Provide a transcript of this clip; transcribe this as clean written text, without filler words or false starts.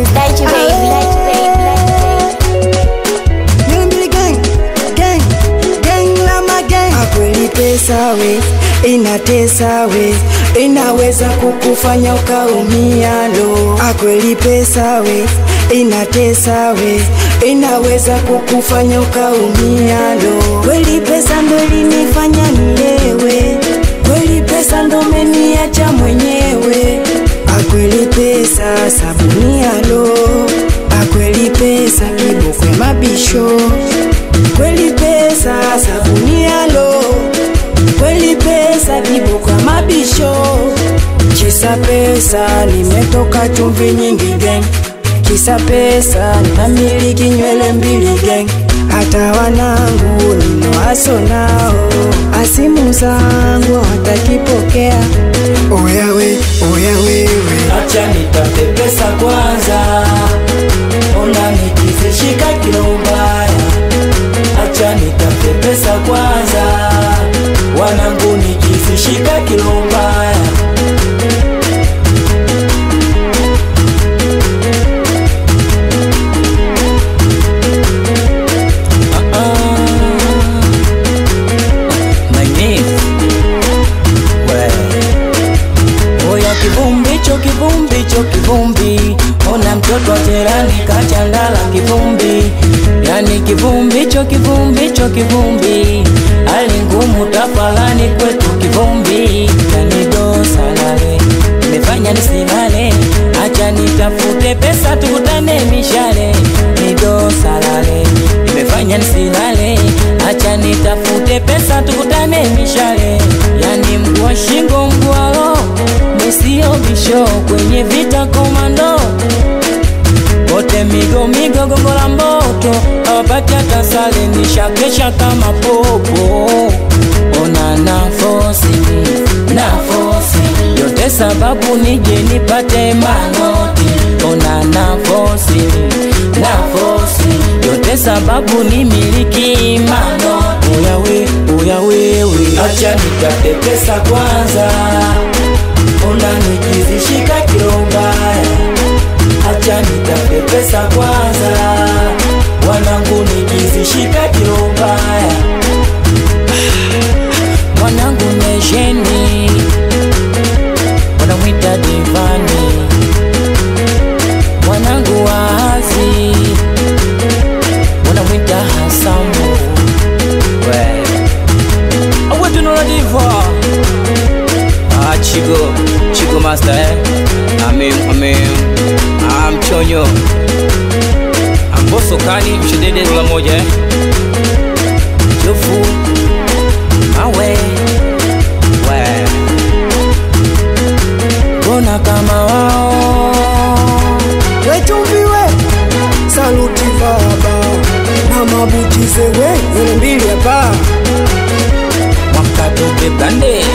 Touch baby. Mbili gang, gang, gang la magang. Kweli pesa we, inatesa we, inaweza kukufanya ukaumia lo. Kweli pesa we, inatesa we, inaweza kukufanya ukaumia lo. Kweli pesa ndo ilinifanya nilewe, kweli pesa ndo meniacha mwenyewe. Kweli pesa sabuni alo, kweli pesa kibokwe mabisho. Kweli pesa sabuni alo, kweli pesa kibokwe mabisho. Kisa pesa nimetoka chumvi nyingi gang, kisa pesa namiliki nywele mbili gang. Hata wanangu ninawaso nao, asimu zangu hawatakipokea. Oya we, oya wewe, acha nitafute pesa kwanza, ona nikizishika kilo mbaya. Acha nitafute pesa kwanza, wanangu nikizishika kilo mbaya. Kivumbi cho kivumbi cho kivumbi, ona mtoto wa jirani kachandala kivumbi. Yani kivumbi cho kivumbi cho kivumbi, hali ngumu tafalani kwetu kivumbi. Yani dosalale nimefanya nisilale, acha nitafute pesa tukutane mishale. Ni dosalale nimefanya nisilale, acha nitafute pesa tukutane mishale. Yani mguu wa shingo mguu wa roho, sio bisho kwenye vita komando. Wote migo migo gongo la mboto, hawapati hata sale, nishakesha kama popo. Ona na fosi, na fosi, yote sababu nije nipate manoti. Ona na fosi, na fosi, yote sababu nimiliki manoti. Oya we, oya wewe, acha nitafute pesa kwanza, ona nikizishika kilo mbaya. Acha nitafute pesa kwanza, wanangu nikizishika kilo mbaya. Mwanangu nesheni, wanamwita Divani. Mwanangu wazi, wanamwita Hasamu. We, awe tunola diva. Ah, Chigo, Chigo master eh. Amim, amim. Mchonyo. Amboso kani mshedede la moja eh. Jofu mawe we. Bona kama wao. We chumvi we, saluti baba, na mabutize we, nywele mbili hapa. Wakatoke blande.